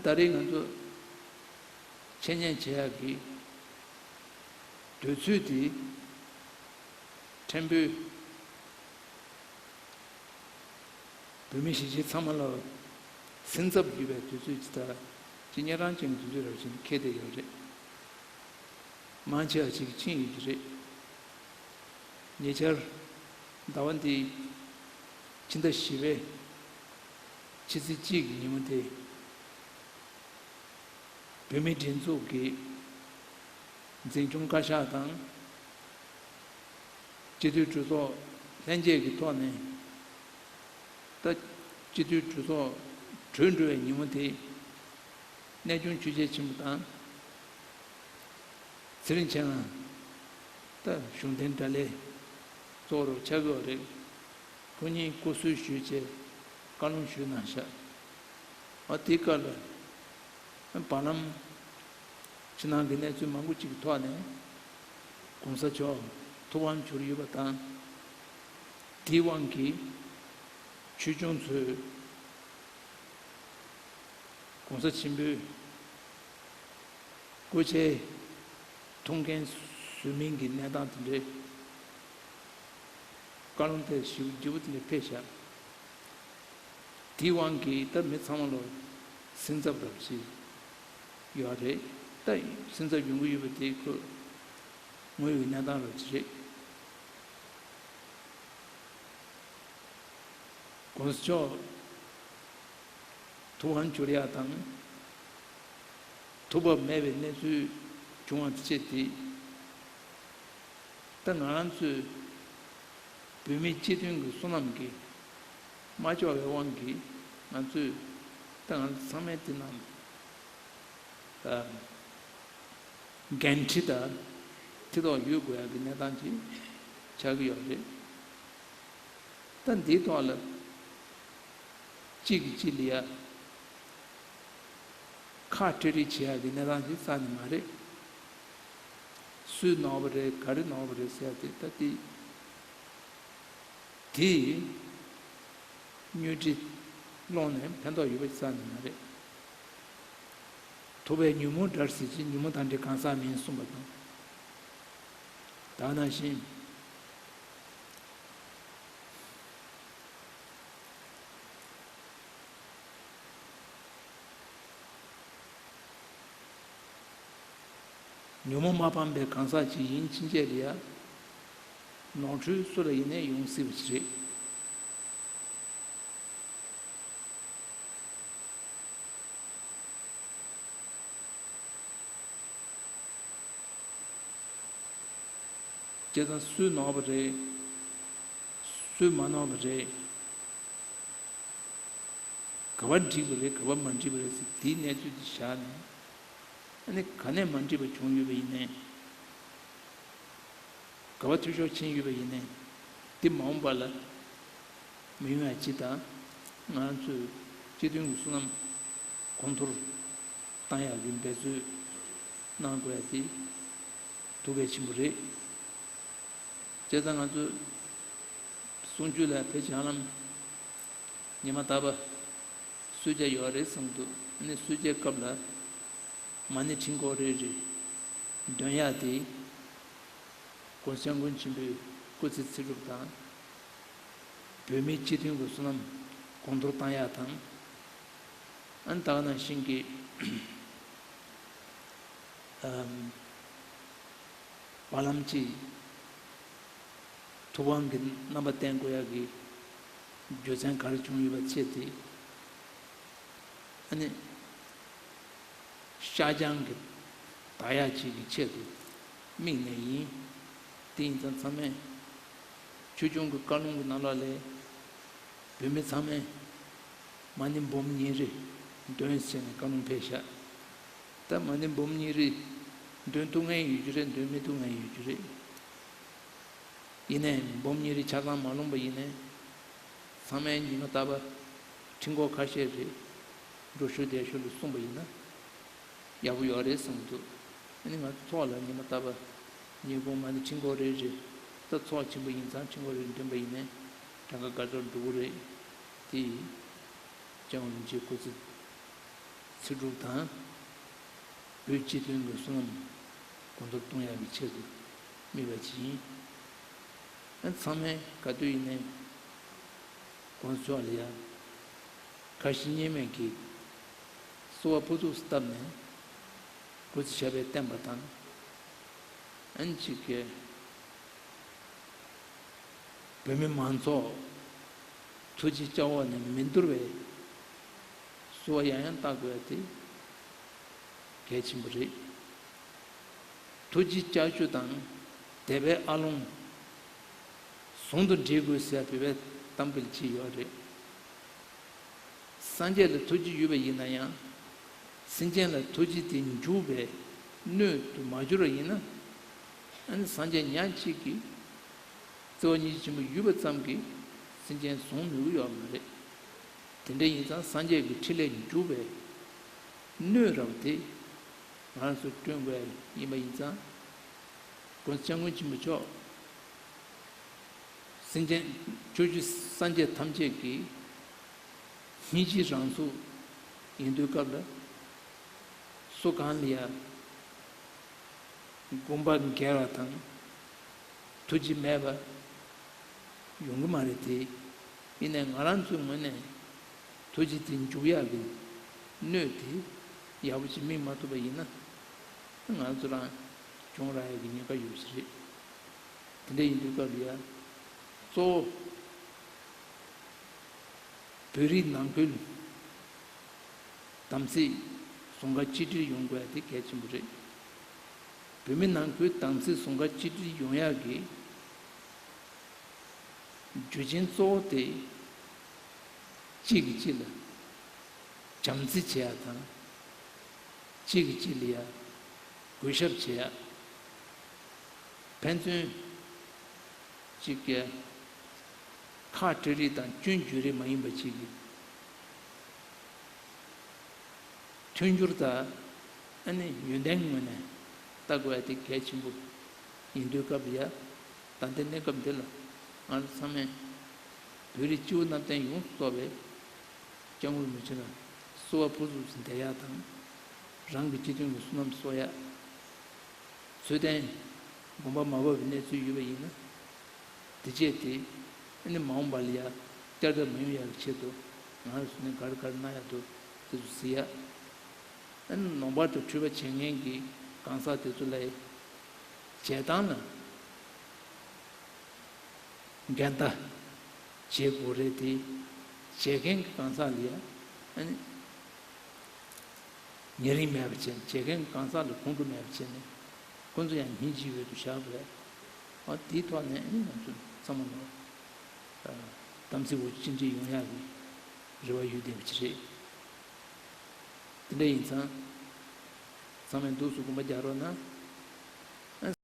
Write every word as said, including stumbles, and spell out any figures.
ད་རེས་ང་ཚོ་འཆད་ཉན་བྱེད་ཡག་གི་དུས་ཚོད་དེ་ཕྲན་བུ། བོད་མི་གཞིས་བྱེས་ཚང་མ་ལ་སེམས་འཚབ་ཡོད་པའི་དུས་ཚོད་ཅིག་དང་། ཅིག་གཉན་རང་ཅན་གྱི་དུས་ཚོད་རབ་ཅིག་འཁེལ་བསྡད་ཡོད་རེད། མང་ཆེ་བ་ཅིག་ཕྱིན་ཡོད་ཀྱི་རེད། ཉེ་ཆར་ཟླ་བ་འདིའི་ཕྱི་ཟླ་བཞི་པའི་ཕྱི་ཚེས་གཅིག་གི་ཉིན་མོ་དེ། བོད་མིའི་སྒྲིག་འཛུགས་ཀྱི་འཛིན་སྐྱོང་བཀའ་ཤག་དང་། སྤྱི་འཐུས་གྲོས་ཚོགས་ལྷན་རྒྱས་ཀྱི་ཐོག་ནས། ད་སྤྱི་འཐུས་གྲོས་ཚོགས་གྲོལ་འགྲོ་བའི་ཉིན་མོ་དེ། གནས་ཆུང་ཆོས་རྒྱལ་ཆེན་པོ་དང་། ཚེ་རིང་མཆེད་ལགས། ད་གཞུང་འཐེན་དགྲ་ལྷའི་གཙོ་བོ་རུ་ཆགས་ཡོད་རེད། ཁོ་གཉིས་སྐུ་གསོལ་ཞུས་བྱས་བཀའ་ལུང་ཞུས་གནང་ཤག་ཨ་དེའི་སྐབས་ལ་བར་ལམ་ཕྱི་ནང་གི་གནས་ཚུལ་མང་པོ་ཅིག་གི་ཐོག་ནས་༸གོང་ས་མཆོག་ཐུགས་ཕམ་གྱུར་ཡོད་པ་དང་། དེའི་དབང་གིས་ཆོས་སྐྱོང་ཚོས་༸གོང་ས་ཆེན་པོའི་སྐུ་ཕྱྭའི་ཐུགས་འགན་བཟོད་མིན་གྱི་གནས་སྟངས་དེ་འདྲའི་བཀའ་ལུང་དེ་ཞེ་པོ་ལྗིད་པོ་དེ་འདྲ་ཕེབས་ཤག་དེའི་དབང་གིས་ད་མི་ཚང་མ་ལ་སེམས་འཚབ་རབ་ཅིག་ཡོད་རེད། ད་སེམས་འཚབ་ཡོང་གི་ཡོད་པ་དེ་ཁོ་དངོས་ཡོད་གནས་སྟངས་རབ་ཅིག་རེད།༸གོང་ས་མཆོག་ཐུགས་ཕམ་གྱུར་ཡག་དང་། ཐུགས་བབ་མེད་པའི་གནས་ཚུལ་བྱུང་བ་བཅས་ཏེ། ད་ང་རང་ཚོས་བོད་མི་སྤྱི་མཐུན་གྱི་བསོད་ནམས་ཀྱིས་མ་ལྕོགས་པའི་དབང་གིས། ང་ཚོས་ད་ང་ཚོ་ཚང་མས་དེ་ནང་འགན་འཁྲི་དང་ཐེ་གཏོགས་ཡོད་དགོས་ཡག་གི་གནས་སྟངས་ཅིག་ཆགས་ཀྱི་ཡོད་རེད། ད་འདིའི་ཐོག་ལ་གཅིག་གིས་གཅིག་ལ་ཡ་ཁ་སྤྲོད་རེས་བྱེད་ཡག་གི་གནས་སྟངས་ཅིག་རྩ་ནས་མ་རེད། སུས་ནོར་བ་རེད། ག་རེ་ནོར་བ་རེད་ཟེར་ཡག་དེ་ད་དེ། དེས་བརྙས་བཅོས་སློང་ནས་ཕན་ཐོགས་ཡོད་པ་རྩ་ནས་མ་རེད། ཐུབ་པས་ཉོན་མོངས་དགྲར་གཟིགས་ཤིང་། ཉོན་མོངས་དང་འདྲེས་གང་ཟག་མིན་གསུངས་པ་དང་། ད་ག་ནང་བཞིན། ཉོན་མོངས་མ་སྤངས་པའི་གང་ཟག་ཅིག་ཡིན་ཕྱིན་ཆད་ལ་ཡ། ནོར་འཁྲུལ་སུ་ལ་ཡིན་ནའི་ཡོང་སྲིད་པ་ཞིག་རེད། བྱས་ཙང་སུས་ནོར་བ་རེད། སུས་མ་ནོར་བ་རེད། ག་པར་འགྲིག་པ་རེད། ག་པར་མ་འགྲིག་པ་རེད་ཟེར་དེའི་གནས་ཚུལ་དེ་བཞག་ནས། ཨ་ནི་ག་ནས་མ་འགྲིག་པ་བྱུང་ཡོད་པ་ཡིན་ནའི། ག་པར་འཐུས་ཤོར་ཕྱིན་ཡོད་པ་ཡིན་ནའི། དེ་མ་འོངས་པ་ལ་མི་ཡོང་ཡ་སྤྱི་དང་། ང་ཚོས་སྤྱི་མཐུན་གྱི་བསོད་ནམས་གོང་མཐོར་བཏང་ཡག་གི་འབད་རྩོལ་གནང་དགོས་ཡ་དེ་ཐུགས་གལ་ཆེན་པོ་རེད། བྱས་ཙང་ང་ཚོས་གསུང་ཆོས་ལ་ཕལ་ཆེར་ཧ་ལམ་ཉི་མ་རྟག་པར་གསོལ་ཇ་ཡོད་རེད་བསམ་འདུག་ཨ་ནི་གསོལ་ཇའི་སྐབས་ལ་མ་ཎི་ཕྲེང་སྐོར་རེ་རེ་འདོན་ཡག་དེ། ༸གོང་ས་༸སྐྱབས་མགོན་ཆེན་པོའི་སྐུ་ཚེ་ཚེ་སྒྲུབ་དང་། བོད་མིའི་སྤྱི་མཐུན་གྱི་བསོད་ནམས་གོང་མཐོར་བཏང་ཡག་དང་། ཨ་ནི་ད་ག་ནང་བཞིན་གྱི་ཨམ། བར་ལམ་གྱི་ཐུབ་དབང་གི་རྣམ་པ་བསྟན་དགོས་ཡག་གི་རྒྱུ་མཚན་ག་རེ་བྱུང་ཡོད་པ་བཅས་དེ། ཨ་ནི། ཤར་བྱང་གི་དར་ཡག་ཅིག་གི་ཆེད་དུ་དམིགས་ནས་ཡིན། དེ་ཡིན་ཙང་ཚང་མས་ཆོས་སྐྱོང་གི་བཀའ་ལུང་གི་ནང་ལོགས་ལ་བོད་མི་ཚང་མས་མ་ཎི་འབུམ་གཉིས་རེ་འདོན་ཟེར་ནས་བཀའ་ལུང་ཕེབས་ཤག་ད་མ་ཎི་འབུམ་གཉིས་རེ་འདོན་ཐུབ་མཁན་ཡོད་རྒྱུ་རེད། འདོན་མི་ཐུབ་མཁན་ཡོད་རྒྱུ་རེད། ཡིན་ནའི་འབུམ་གཉིས་རེ་ཆ་ཚང་མ་ལོངས་པ་ཡིན་ནའི། ཚང་མས་ཉི་མ་རྟག་པར་ཕྲེང་སྐོར་ཁ་ཤས་རེ་འགྲོ་ཞོར་བསྡད་ཞོར་ལ་གསུངས་པ་ཡིན་ན་ཡག་པོ་ཡོད་རེད་བསམ་གྱི་འདུག་ཨ་ནི་ང་ཚོ་ཚོགས་ལ་ཉི་མ་རྟག་པར་ཉིན་གུང་མ་ཎི་ཕྲེང་སྐོར་རེ་རེ། ད་ཚོགས་ཆེན་པོ་ཡིན་ཙང་ཕྲེང་སྐོར་རེ་རེ་འདོན་པ་ཡིན་ནའི་གྲངས་ཀ་དགའ་ཚོར་འགྲོ་གི་རེད། དེ་ཡིས་སྐྱབས་མགོན་རིན་པོ་ཆེའི་སྐུ་ཚེ་ ཚེ་སྒྲུབ་དང་། བོད་སྤྱི་དོན་གྱི་བསོད་ནམས་གོང་མཐོར་གཏོང་ཡག་གི་ཆེད་དུ་དམིགས་པ་ཅིག་ཡིན། ཨ་ཚང་མས་ག་དུས་ཡིན་ནའི་དགོངས་ཚུལ་ལ་ཡ། ཁ་ཞེ་གཉིས་མེད་ཀྱིས་གསོལ་བ་ཕུར་ཚུགས་སུ་བཏབ་ནས་སྐུ་ཚེ་ཞབས་པད་བརྟན་པ་དང་། ཨན་ཅིག་གི་བོད་མི་མང་ཚོགས་ཐུགས་རྗེ་བསྐྱངས་འོག་ནས་མི་འདོར་བའི་གསོལ་བ་ཡང་ཡང་བཏབ་དགོས་ཡ་དེ་གལ་ཆེན་པོ་རེད། ཐུགས་རྗེ་ལྕགས་ཀྱུ་དང་དད་པའི་ཨ་ལོང་ཟུང་དུ་འབྲེལ་དགོས་ཟེར་བོད་པའི་གཏམ་དཔེ་ཅིག་ཡོད་རེད། སངས་རྒྱས་ལ་ཐུགས་རྗེ་ཡོད་པ་ཡིན་ན་ཡང་། སེམས་ཅན་ལ་ཐུགས་རྗེ་དེ་འཇུག་པའི་སྣོད་དུ་མ་གྱུར་བ་ཡིན་ན། ཨ་ནི་སངས་རྒྱས་ཉག་གཅིག་གིས་རྩེ་བ་སྙིང་རྗེ་ཆེན་པོ་ཡོད་པ་ཙམ་གྱིས་སེམས་ཅན་བཟུང་ནུས་ཀྱི་ཡོད་མ་རེད། དེ་འདྲ་ཡིན་ཙང་སངས་རྒྱས་ཀྱི་ཕྲིན་ལས་འཇུག་པའི་སྣོད་རབ་དེ་ང་རང་ཚོས་བསྐྲུན་དགོས་ཡིན་པ་ཡིན་ཙང་། སྐུ་ཚེ་སྐྱབས་མགོན་ཆེན་པོ་མཆོག་སེམས་ཅན་ཕྱོགས་བཅུའི་སངས་རྒྱས་ཐམས་ཅད་ཀྱི་སྙིང་རྗེ་རང་གཟུགས་ཡིན་དུས་སྐབས་ལ། སུ་གང་ལ་ཡང་དགོངས་པ་འགལ་བ་དང་ཐུགས་རྗེ་མེད་པ་ཡོང་གི་མ་རེད་དེ། ཡིན་ནའི་ང་རང་ཚོའི་ངོས་ནས་ཐུགས་རྗེ་དེ་འཇུག་ཡག་གི་སྣོད་དེ་ཡག་པོ་ཅིག་སྨིན་མ་ཐུབ་པ་ཡིན་ན། ང་ཚོ་རང་གྱོང་རག་ཡག་གི་ཉེན་ཁ་ཡོད་ཞིག་རེད། དེ་འདྲ་ཡིན་དུས་སྐབས་ལ་ཡ། གཙོ་བོ་བོད་རིགས་ནང་ཁུལ་དམ་ཚིག་ཟུང་ཁ་གཅིག་སྒྲིལ་ཡོང་དགོས་ཡ་དེ་གལ་ཆེན་པོ་རེད། བོད་མི་ནང་ཁུལ་དམ་ཚིག་ཟུང་ཁ་གཅིག་སྒྲིལ་ཡོང་ཡག་གི་རྒྱུ་རྐྱེན་གཙོ་བོ་དེ། གཅིག་གིས་གཅིག་ལ་བྱམས་བརྩེ་བྱེད་ཡ་དང་། གཅིག་གིས་གཅིག་ལ་ཡ་གུས་ཞབས་བྱེད་ཡ། ཕན་ཚུན་གཅིག་གི་ཁ་བྲལ་རིགས་དང་སྐྱོན་བརྗོད་རིགས་མ་ཡིན་པ་གཅིག་གི་མཐུན་འགྱུར་དང་། ཨ་ནི་ཡོན་ཏན་ངོས་ནས་ལྟ་དགོས་ཡ་དེ་གལ་ཆེན་པོ་ཡིན་དུས་སྐབས་ལ་ཡ། ད་ལྟའི་གནས་སྐབས་འདི་ལ་ང་ཚོ་ཚང་མས་བོད་རིགས་སྤྱི་བོ་གནམ་བསྟན་ཡོངས་སུ་རྫོགས་པའི་སྐྱབས་མགོན་རིན་པོ་ཆེ་ལ་གསོལ་བ་ཕུར་ཚུགས་སུ་འདེགས་ཡ་དང་། རང་གི་སྤྱི་དོན་གྱི་བསོད་ནམས་གསོག་ཡ། ཚུལ་ལྡན་དགོངས་པ་མ་བབས་པའི་གནས་ཚུལ་ཡོད་པ་ཡིན་ན། དེ་རྗེས་དེ་ཨ་ནི་མ་འོངས་པ་ལ་ཡ་བསྐྱར་ལྡབ་མ་ཡོང་ཡག་གི་ཆེད་དུ་ང་རང་ཚོ་ནས་ག་རེ་ག་རེ་གནང་ཡག་འདུག་དེ་ཚོ་གཟིགས་ཡ། ཨ་ནི་ནང་པ་དང་འཁྲུལ་པ་བྱེད་མཁན་གྱི་གང་ཟག་དེ་ཚོ་ལ་བྱེད་སྟངས་ལ་འགལ་ཟླ་བྱེད་དགོས་རེད་དེ། བྱེད་མཁན་གྱི་གང་ཟག་ལ་ཡ་ཨ་ནི་ཉེ་རིང་མེད་པ་བྱས་ནས། བྱེད་མཁན་གྱི་གང་ཟག་ལ་ཁོང་ཁྲོ་མེད་པ་བྱས་ནས། ཁོང་ཚོ་ཡང་སྙིང་རྗེའི་འོད་དུ་བཞག་དགོས། ཨ་དེའི་ཐོག་ནས་ཨ་ནི་ང་ཚོ་ཚང་མ་ལ་དམ་ཚིག་འོ་ཅི་འདྲ་ཡོང་ཡག་གི་རེ་བ་ཡོད་བསྡད་པ་ཅིག་རེད། དེ་འདྲ་ཡིན་ཙང་། ཚང་མས་འདུག་སེ་དགོངས་པ་རྒྱག་རོགས་གནང་།